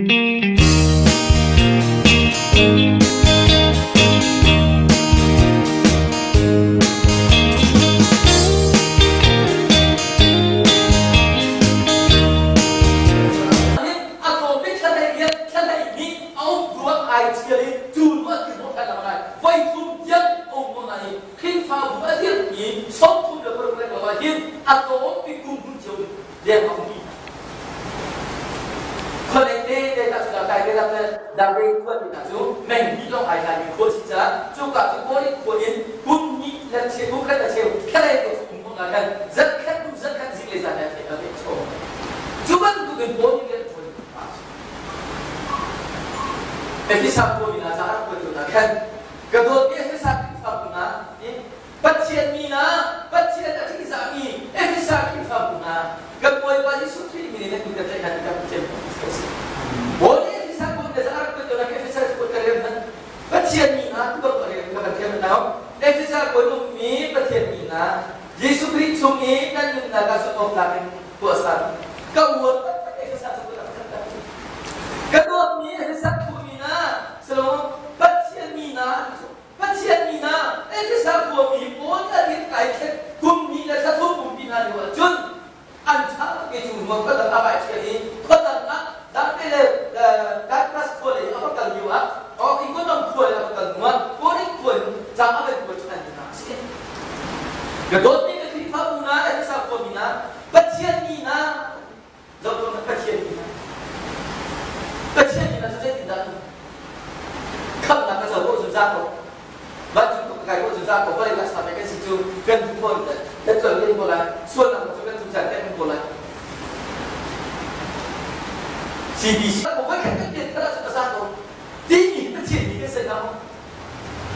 A tlawm thla hlei a um ruang ai ṭhial i cu nu a ti hnawh ṭhan lengmang ai. Voi thum tiang a um hnawh nain Khrihfabu a dirhmi 36 le lo ah hin a tlawm bik kum hmun cio leng a ummi hna. Khualeng te te hna cu kai te le Darwin khua ti hna cu meng hnih lawng ai hlaimi khua si caah cuka cu Kawlin khua in kum hnih le cheu kum khat le cheu thlalei ko cu um hnawh hna khan zarhkhat hnu zarhkhat zik le zan he a ve chom. Cu bantukin Paul nih rian ṭuan Efesa khuami hna caah rak kuat hna khan ka dawtmi Efesa Khrihfabu hna Pathian mi hna Pathian a ṭihzahmi Efesa Khrihfabu hna kan Bawipa Jesuh Khrih min in nan kut kan tlaih hna ti kan Pathian si. Paul nih Efesa khuami hna caah rak kuat hna Efesa cu kuat ka rian hmanh Pathian mi hna tu bantuk rian ka kan thiam hna Efesa khuami ummi Pathian mi hna Jesuh Khrih chung i nan nunnak ah zumh awk tlak in tuahsan ka uar taktak Efesa cu ka ka dawtmi Efesa khuami hna Solomon Pathian mi hna Pathian mi hna Efesa khuami pawl nih a dir kai thlet kum hnih le thla thum pumpi hna lio ahcun an ṭha tuk i cu hnu khua dang ah vai ṭhial i khua dang ah Dante le Cyprus khua lei a va kal lio ah Ikonom khua lei a va kal hnu ah Korinth khua in ca a van kuat ṭhan hna a si. Ka dawtmi ka Khrihfabu hna Efesa khuami hna Pathian mi hna zohtuah hmanh Pathian mi hna Pathian mi hna cu zeitindah khamhnak ka co ko cu za ko vancung tuk ka kai ko cu za ko vawlei taksa pe kan si cu kan duh ko kan tlol len ko lai sualnak cu kan zungzal kan um ko lai CBC voi khat kan pian thar ahcun a za ko timi Pathian mi kan si hna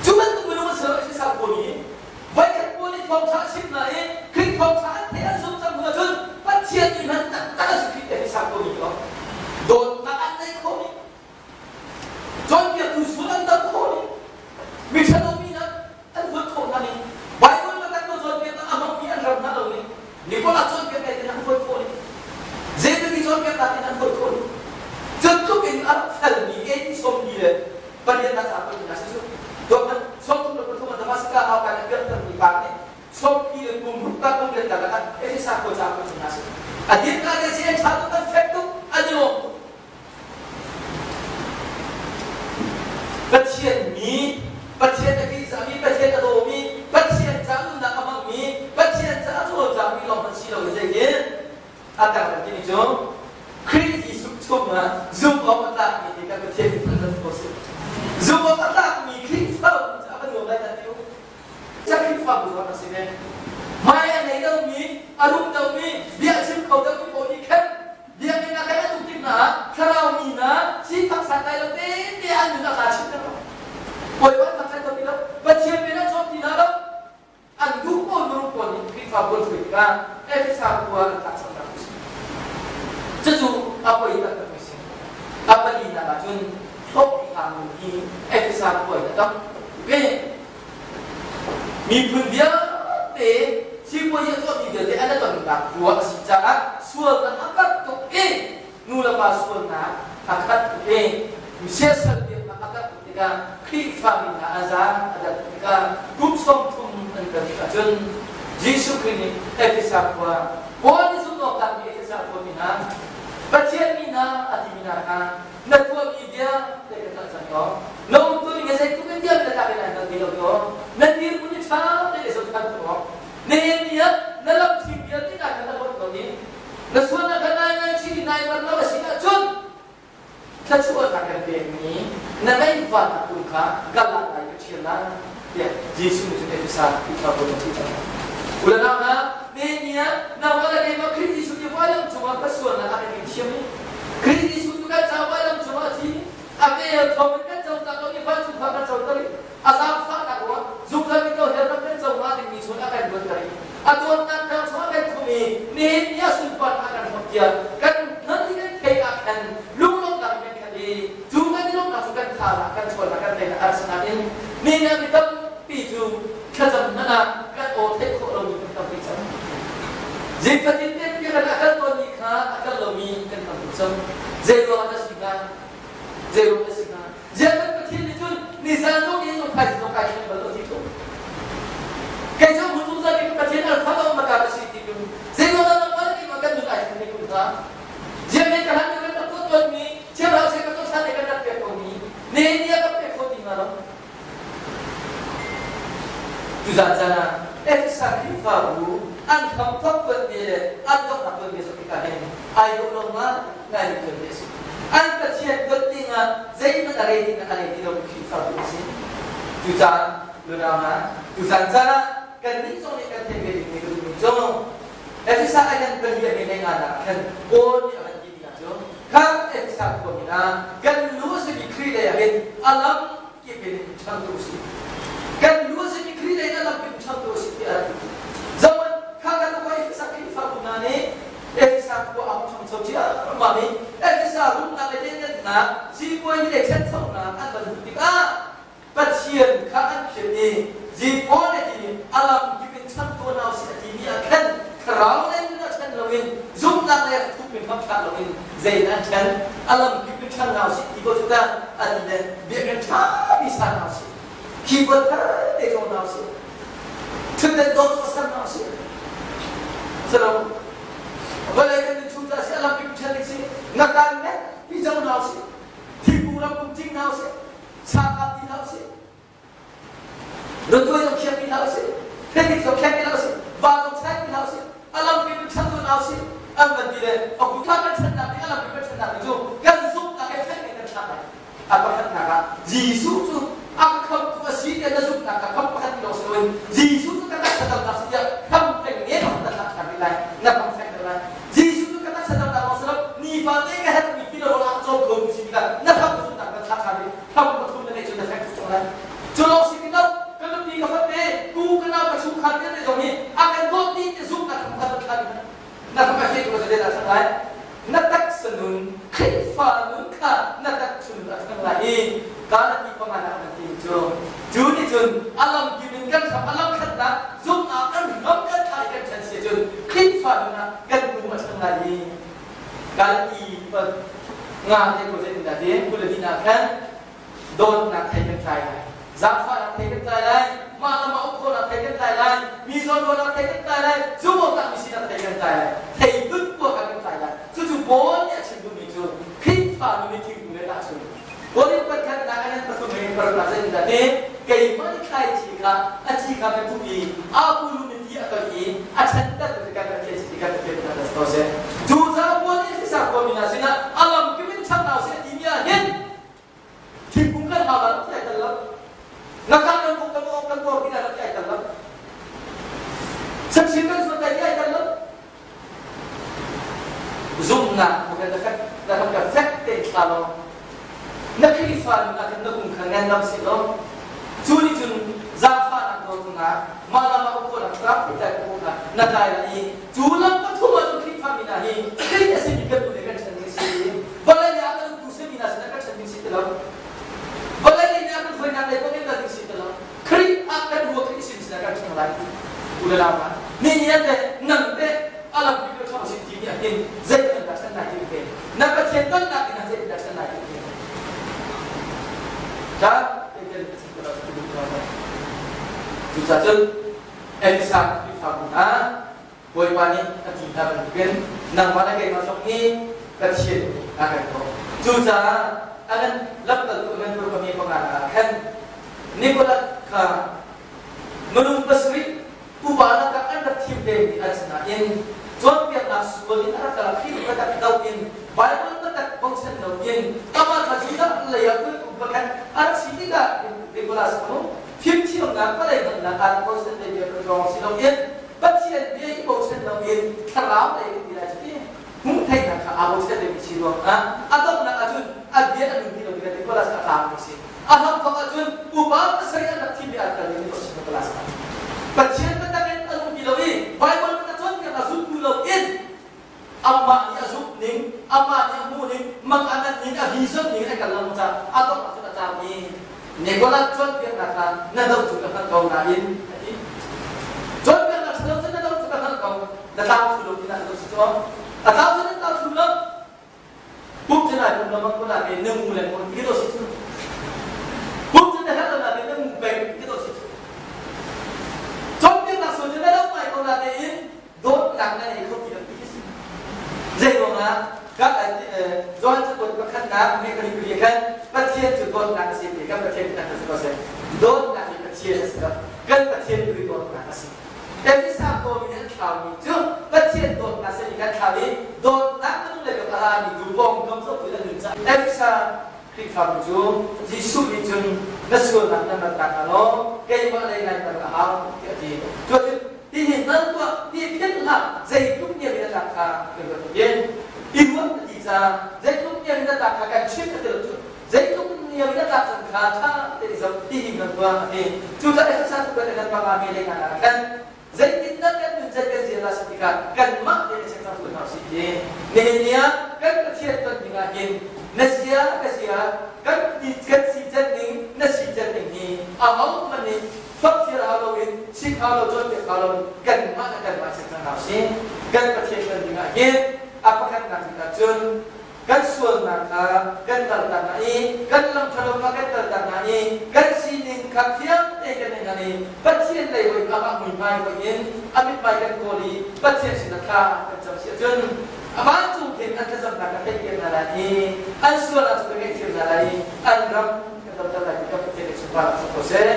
cu bantuk minung an si lo Efesa khuami Voikhat pawl nih thawngṭha a chimh hna i Khrih thawngṭha an theih an zumh cang hnu ahcun Pathian nih hman taktak a si Khrih Efesa khuami cu dawtnak an neih khawh i cawnpiaktu sual an dam khawh i miṭhalo mi hna an huat khawh hna ning Baibal taktak ko cawnpiaknak a hmangmi an ram hna lo ning Nikola cawnpiak in an huat khawh ning Zeiti cawnpiaknak in an huat khawh ning cu in a rak felmi AD sawmli le palian a ca poi na si cu tuah sawmthum le pathum Damascus ah kan pianter mi pa nih sawmpi le kum ruk ka kum riat ka kan Efesa khua ca poi na si a dir ka te si an tha tuk an fek tuk an i lawm tuk Pathian mi Pathian a ṭihzahmi Pathian a dawmi Pathian ca nunnak a hmangmi Pathian ca a cawlcangmi lawng an si lo in zeitin A dang timi cu Khrih Jesuh chungah zumh awk a tlakmi hi kan Pathian nih thangṭhat ko seh. Zumh awk a tlakmi Khrihfabu cu a va nuam lai dah ti u. Ca Khrihfabu zong a si ve. Hmai a nei lomi, a rum lomi, bia a chim kho deuhmi pawl nih khan biakinn ah khan an um tik hna ah thlarau mi hna sifak santlai lo tete an nun a kaa chimter lo. Bawipa an thangṭhat kho ti lo. Pathian men an cawm ti hna lo. An duh pawl minung pawl nih Khrihfa pawl hruai tikah Efesa khua an tlak cangnak a si. Cucu a poi taktakmi a si. A palinak ah cun hlawhhlangnu hi Efesa khua in a tam ve. Miphun vialte sipuazi a tuahmi vialte an i tonnak khua a si caah sualnak a karh tuk i nu le pa sualnak a khat tuk i siasal biaknak a karh tuk tikah Khrihfami hna a zaan a dat tikah kum 30 an kal tikah cun Jesuh Khrih nih Efesa khua Paul nih zumh awk tlakmi Efesa khua mi hna Pathian mi hna a timi hna kha na tuahmi vialte ka hngalh cang ko na umtu ning he zeitluk in vialte tlak in ai hngal ti lo ko na dirhmun i ṭha tein i zohṭhan ko nihin ni ah na lam thim vialte hna kha na hawt ko ni Na sualnak kha nai ngaihchih i nai mar lo a si ahcun thluachuahnak kan pekmi na meifahnak kum kha ka lak lai ka ṭhial lai tiah Jesuh nih cun Efesa Khrihfabu a ti cang. Ulanau hna, nihin ni ah nangmah le keimah Khrih Jesuh nih vailam cungah ka sualnak a kan thiam i Khrih Jesuh cu kan caah vailam cungah a thi a vel thawngin kan cotak lo i vancung kha kan coter i a zaangfahnak ruang zungzal in hell ram kan co hnga dingmi chung a kan luatter i a dawtnak thang chung a kan khumh i nihin ni a sunparnak kan hmuh tiah kan nan i kan theih ah khan lunglawmhnak kan khat i cu kan i lawmhnak cu kan tha kan chawnnak kan teinak arsa in nihin ah mi tampi cu thlacam hmanh ah kan aw theih khawh lomi kan tampi cang. Zing fatin te kan a kal tawnmi kha a kal lomi kan tam tuk cang. Zei ruangah dah si hnga? hnga? Zei ruang a si hnga? Ziah kan Pathian nih cun nizan zong ni zong thaizing zong kai thleng bal lo ti tluk. Kei cu hmun zungzal in Pathian alpha le omega ka si ti tluk. Zei ruang dah nangmah le keimah kan nun ai thleng ning hnga? Ziah ne ka hlan kan rak tuah tawnmi, chiarhau che ka tuah than kan rak pek komi, ne ni a kan pek kho ti hnga lo. Tuzan caan ah Efesa Khrihfabu an hramthawk tuanbia le an donghnak tuanbia zoh tikah hin ai dawh lo ngai mi tuanbia a si. An Pathian dawt dingah zeihmanh a re dingah a re ti lomi Khrihfabu a si. Cucaah lunau hna, tuzan caan ah kannih zong nih kan theih ve dingmi ka duhmi cu Efesa a ngan pali a hme hlei nga nak khan Paul nih a van ti mi hna cu kha Efesa khua min ah kan lu a simi Khrih lei ah hin a lam kip in ṭhang tu si. Kan lu a simi Khrih lei in a lam kip in ṭhang tu si tiah a ti. Zaman kha kan khua Efesa Khrihfabu hna nih Efesa khua a hung ṭhangcho ciammam i Efesa rumnak le lianngannak sipuazi le ṭhanchonak an van hmuh tikah Pathian kha an philh i Jehovah nih ti a lam kip in changtu hna usih a timi ah khan thlarau lei nun ah ṭhen loin zumhnak lei ah thukmi hmanthlak loin zei in an ṭhen a lam kip in ṭhen hna usih ti ko cu tah a ti le biakinn ṭhami sa hna usih keyboard thar te cawng hna usih ṭhutdan dawt cu ser hna usih silo vawlei kan in chung ca si a lam kip ṭhen ding si ngakan ne pi cang hna usih thingkung ramkung cing hna usih Sakap ti hlah usih. Runtuai zong khiak ti hlah usih. Phetik zong khiak ti hlah usih. Va zong chai ti hlah usih. A lampi in ṭhan hlah usih. An van ti le a kutha kan ṭhannak ding a lampi kan ṭhannak ding cu kan zumhnak he fek in kan thlak lai. A pakhatnak ah Jesuh cu a khamtu a si tiah na zumhnak kha kham pakhat ti lawng si loin Jesuh cu ka taksa damnak si tiah kham peng nge pakhat na thlak ṭhan rih lai. Na kham fek deuh lai. Jesuh cu ka taksa damnak lawng si lo nifate ka herhmi ti le rawl a cawm kho tu si tikah na kham zumhnak na thlak ṭhan rih. Kham pathum na neih cu na fek tuk cang lai. Cu lawng si ti lo ka nupi ka fate ku ka nau ka chungkhar vialte zong nih a kan dawt dih ti zumhnak kham kha na thlan na kham a feh tuk a dah thang lai. Na taksa nun Khrihfa nun kha na takchun a thang lai i Galati panga nak nan ti cu cu nih cun a lam kip in kan hram a lam khatnak zumhnak kan ram kan thla i kan ṭhen si cun Khrihfa nun ah kan pum a ṭhang lai i Galati nga te ko zeitindah ti 22 ah khan dawtnak thei kan tlai lai zaangfahnak thei kan tlai lai mah le mah uk khawhnak thei kan tlai lai mi zawnruahnak thei kan tlai lai zumhawktlak mi sinak thei kan tlai lai thei tut kua kha kan tlai lai cucu Paul nih a chim duhmi cu Khrihfa nu nih thingkung le tahchun Korin pakhatnak a nan pathum in paruknak zeitindah ti keimah nih thlaici kha a ci kha ka tuh i a pulu nih ti a toih i a ṭhanter tu kan Pathian si ti kan Pathian kan si ko seh. Cu caah Paul nih Efesa khuami hna sinah a lamkip in ṭhang hna usih a timi ah hin thingkung kan hau lo ti ai tel lo. Ngakah kan vuk kan awk kan kor ti ti ai tel lo. Sachin kan zuat ti ai tel lo. Zumhnak na kan fek na kan ka fek te thla law na Khrihfa nun ah khan na kum kha ngan lam seh law cu nih cun zaangfahnak dawtnak mah lam ah ukhuanak tlak te tlai ko kha na tlai lai i cu lam pathum ah cun Khrihfa mi hna hi Khrih a simi kan nu le kan ṭhen ding si vawlei nih a kan uktu simi hna sinah kan ṭhen ding si ti lo vawlei nih a kan hruainak lei kong in kal ding si ti lo Khrih ah kan ruah Khrih sin sinah kan ṭhang lai u le nau hna ni ni te nang te a lam pi ka ṭhang sin ti ni ah hin zeitin dah ṭhan lai ti ve na Pathian tonnak in zeitin dah ṭhan lai ti ve ta cucaah cun Elisa Khrihfabu hna Bawipa nih a ti hna bantukin nangmah le keimah zong hi Pathian nih a kan kawh. Cucaah a kan lamkaltu a kan purpami panga ah khan Nicholas kha minung pasarih upa lakah an rak thim vemi an si nain cawnpiaknak sual in a rak kal Khrih biatak do in Bible biatak bochan loin amah kha Judah lei ah kultu pakhat a rak si tikah Nicholas cu fimthiamnak palei hngalhnak ah bochan ve bia lawng si loin Pathian bia i bochan loin thlarau lei kan ti lai cu ti hmuh theihnak kha aa bochan deuhmi si ruangah a donghnak ahcun a bia a nun ti lo tikah Nicholas a tlangmi si. A hramthawk ahcun upa pasarih an rak thimmi an kal i Nicholas Nicholas kha Pathian biatak in a nung ti lo i Bible biatak cawnpiak a zumtu loin amah nih a zumh ning, amah nih a hmuh ning, mang a ngan ning, a vision ning in a kal lo caah a donghnak cun a tlangmi Nicholas cawnpiaknak kha na doh cu ka hngalh ko nain a ti. Cawnpiaknak ṭhalo cu na doh cu ka hngalh ko. Na tlau thlu lo ti na doh si cu. A tlau cu na tlau thlu lo. Pum cu na nai pum lamang ko na te na ngu lengmang ti khi si cu. Pum cu na herh lo na te na ngu peng ti khi si cu. Cawnpiaknak sual cu na lo ngai ko na tein dawtnak na nei kho ti lo ti khi si. Zei ruangah Johan cakuat pakhatnak me kali kali khan Pathian cu dawtnak a si ti kan Pathian kan si ko seh. Dawtnak hi Pathian a si lo. Kan Pathian cu dawtnak a si. Efesa kawmi nih an thlaumi cu Pathian dawtnak simi kan thlau i dawtnak minung le ka rami tu pawngkam zohtu an nun caah Efesa Khrihfabu cu Jesuh nih cun na sualnak nan rat tak law keimah lei nai kal a hau tiah a ti. Cuacun hihi nan tuah hi philh hlah zeitluk niam in a tlak kha kan ruat tiin i ruat a ti caah zeitluk niam in a tlak kha kan chimh a ti lo cu zeitluk niam in a tlak cang kha ṭha tein i zoh ti hi kan tuah a ti. Cucaah Efesa cu kan kan panga mi lei ah khan zeitindah kan nun zei kan ziaza si tikah kanmah tein a chek cang tu hna usih ti. Nihin ni ah kan Pathian ton ding ah hin na zia ka zia kan kan si can ning na si can ning hi a hohmanh nih fakfir hau loin sik hau lo cawnpiak hau loin kanmah le kanmah chek cang hna usih. Kan Pathian ton ding ah hin a pakhatnak bik ah cun kan sualnak kha kan kaltak hna i kan lam ṭhalo kha kan kaltak hna i kan sining kha fiang tein kan i hngal i Pathian lei hoi amah muihmai hoi in a mithmai kan kawl i Pathian sinah thla kan cam si ahcun a vancung khin an thlacamnak ka theihpiak hna lai i an sual ahcun ka ngaihthiam hna lai i an ram kan damter lai ti kan Pathian nih sunparnak si ko seh.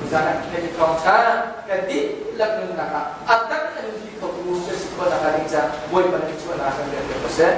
Tuzaan ah kan i thawngṭha kan dihlak nunnak ah a tak in a nunpi khotu kan si khawh nakhnga ding caah Bawipa nih chuahnak kan pek ko seh.